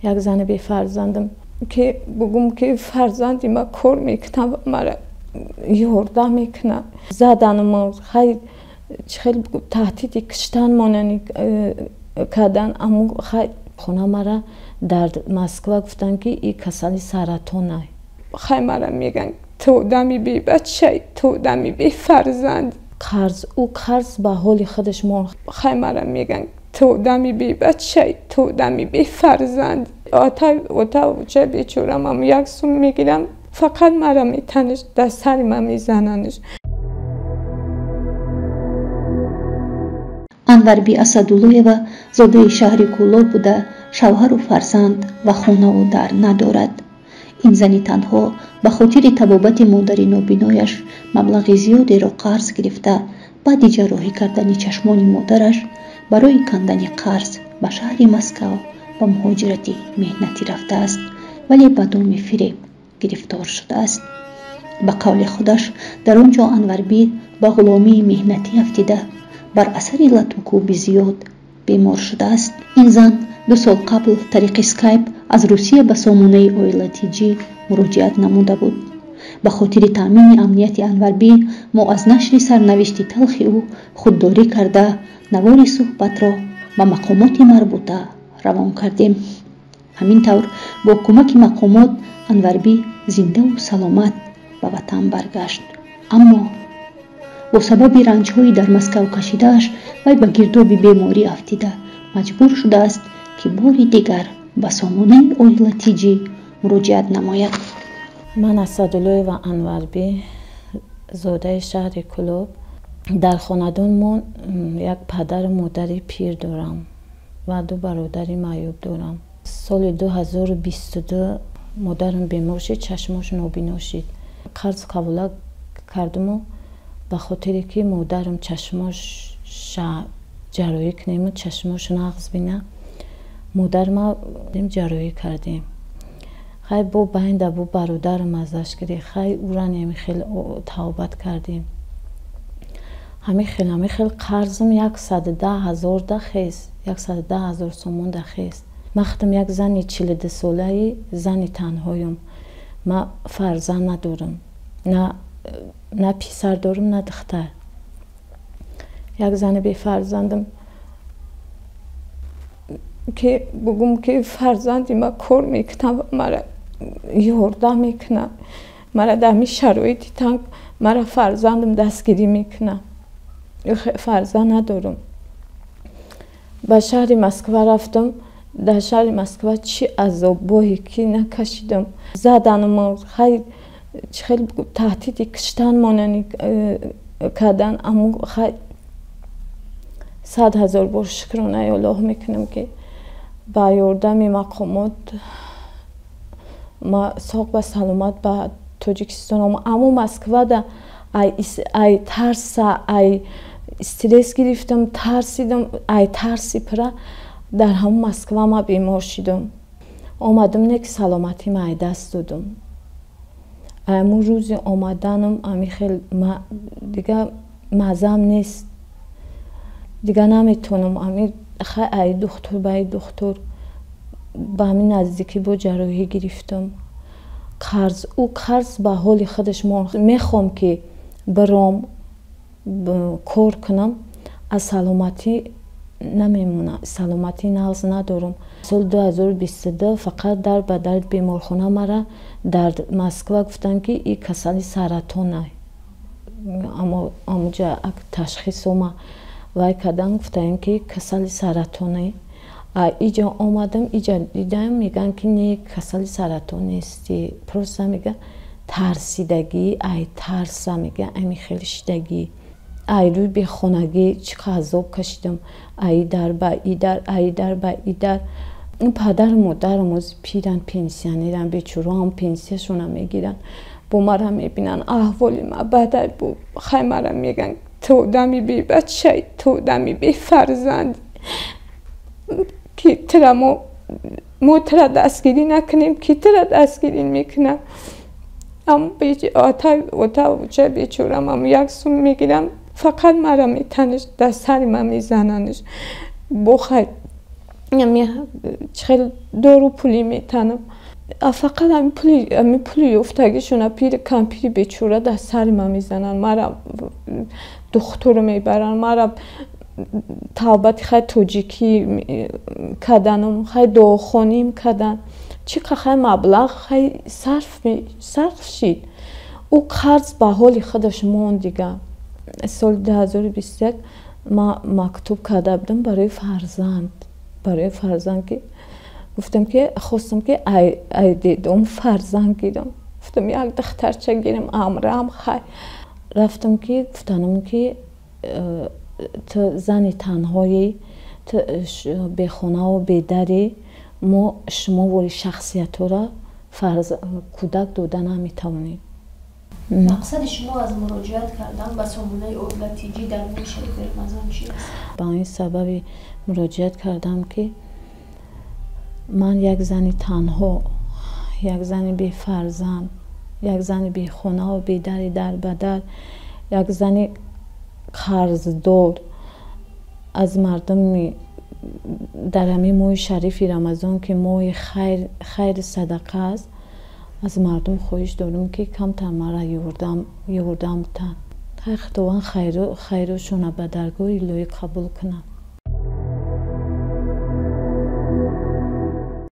Як зани бефарзандам ки бугум ки фарзанди ма кор мекунад ва мара ёрдам мекунад. Заданам хай хеле таҳдиди киштан монани кардан, аммо хай хона мара дар Москва гуфтанд ки и касали саратонай. Хай мара мегӯянд ту одами бебачаи, ту одами бефарзанд. Қарз ӯ қарз ба ҳоли худаш мон. Хай мара мегӯянд ту одами бебачаи, ту одами бефарзанд. Ота бечорам ам як сум мегирам, фақат мара метаниш, дар сари ман мезананш. Анварби Асадуллоева зодаи шаҳри Кӯлоб буда, шавҳару фарзанд ва хонаву дар надорад. Ин зани танҳо ба хотири табобати модари нобинояш маблағи зиёдеро қарз гирифта, баъди ҷарроҳӣ кардани чашмони модараш барои кандани қарз ба шаҳри Москав ба муҳоҷирати меҳнатӣ рафтааст, вале ба доми фиреб гирифтор шудааст. Ба қавли худаш, дар он ҷо Анварбӣ ба ғуломии меҳнатӣ афтида, бар асари латукӯби зиёд бемор шудааст. Ин зан 2 сол қабл тариқи скайп аз Русия ба сомонаи Оила Тҷ муроҷиат намуда буд. Ба хотири таъмини амнияти Анварбӣ мо аз нашри сарнавишти талхи ӯ худдорӣ карда, навори суҳбатро ба мақомоти марбута равон кардем. Ҳамин тавр бо кӯмаки мақомот Анварбӣ зиндаву саломат ба ватан баргашт. Аммо бо сабаби ранҷҳои дар Москав кашидааш вай ба гирдоби беморӣ афтида, маҷбур шудааст ки бори дигар ба сомонаи Оила Тҷ муроҷиат намояд. Ман Асадуллоева Анварбӣ, зодаи шаҳри Кӯлоб. Дар хонадон мо як падару модари пир дорам ва 2 бародари маъюб дорам. Соли 2022 модарам бемор шид, чашмош нобино шид. Қарз қабула кардуму ба хотире ки модарам чашмош ҷарроҳӣ кунему чашмош нағз бина, модарма ҷарроҳӣ кардем. Хай бо байнда бо бародарам азаш гирифт, хай ура неми хел тавбат кардем. Ҳамин хел қарзм 110 000 да хез, 110 000 сомон да хез. Ман худам як зани 42-солаи зани танҳоюм. Ман фарзанд надорам, на писар дорам, на духтар. Як зани бефарзандам ки бугум ки фарзанди ма кор мекунад ва мара ёрдам мекунад. Мара дар ҳамин шароити танг мара фарзандам дастгирӣ мекунад. Фарзанд надорам. Ба шаҳри Москва рафтам. Дар шаҳри Москва чӣ азоббоҳе ки накашидам. Заданам хай хеле таҳдиди киштан монани кардан, аммо хай 100 000 бор шукронаи Аллоҳ мекунам ки ба ёрдами мақомот ма соқ ба саломат ба Тоҷикистон омадам. Аммо Москвада ай тарса, ай стресс гирифтам, тарсидам, ай тарси пира дар ҳамон Москва ма бемор шидам. Омадам не ки саломатӣ ма ай даст додам. Аммо рӯзи омаданам ами хел дига маззам нест, дига наметонам. Ами хай ай духтур ба ай духтур ба ҳамин наздикӣ бо ҷарроҳӣ гирифтам. Қарз ӯ қарз ба ҳоли худаш мон. Мехоҳам ки биром кор кунам, аз саломатӣ намемонам, саломатӣ нағз надорам. Соли 2022 фақат дар ба дар беморхона мара дар Москва гуфтанд ки и касали саратонай. Аммо амуҷа ташхис ома вай кардан, гуфтаем ки касали саратонай. Иҷа омадам, иҷа дидам, мегӯянд ки не, касали саратон нести, просто мега тарсидагӣ, ай тарса мега ами хеле шидагӣ. Ай рӯи бехонагӣ чӣ қадр азоб кашидам, ай дар ба и дар, ай дар ба и дар. Падару модарам ози пиранд, пенсионеранд, бечораам пенсияшона мегиранд, бо мара мебинанд, аҳволи ма бадай бу. Хай мара мегӯянд ту одами бебачаи, ту одами бефарзанд, ки тира мо тира дастгирӣ накунем, ки тира дастгирӣ мекунад. Аммо ота бечорам ам як сум мегирам, фақат мара метаниш, дар сари ман мезананш. Бо хай Хел дору пулӣ метанам. Фақат ами пули ёфтагишона пири кампири бечора дар сари ман мезананд, мара духтур мебаранд, мара тавбати хай тоҷикӣ каданум, хай дуохоним кадан. Чӣ қа хай маблағ хай сарф шид. Ӯ қарз ба ҳоли худаш монд дига. Соли 2021 ман мактуб карда будам барои фарзанд, барои фарзанд, ки гуфтам, ки хостам, ки ай дедом фарзанд гирам. Гуфтам, як духтарча гирам, амрам. Хай рафтам, ки гуфтанам, ки ту зани танҳоӣ, ту бехонаву бедарӣ, мо шумо вори шахсиятҳоро кӯдак дода наметавонем. Мақсади шумо аз муроҷиат кардан ба сомонаи Оила ТЖ дар моҳи шарифи Рамазон чи аст? Ба ин сабаби муроҷиат кардам, ки ман як зани танҳо, як зани бефарзанд, як зани бехонаву бедари дарбадар, як зани қарздор аз мардуми, дар ҳамин моҳи шарифи Рамазон, ки моҳи хайри садақа аст, аз мардум хоҳиш дорам, ки камтар мара ёрдам битанд. Хай, Худованд хайрошона ба даргоҳи Илоҳӣ қабул кунад.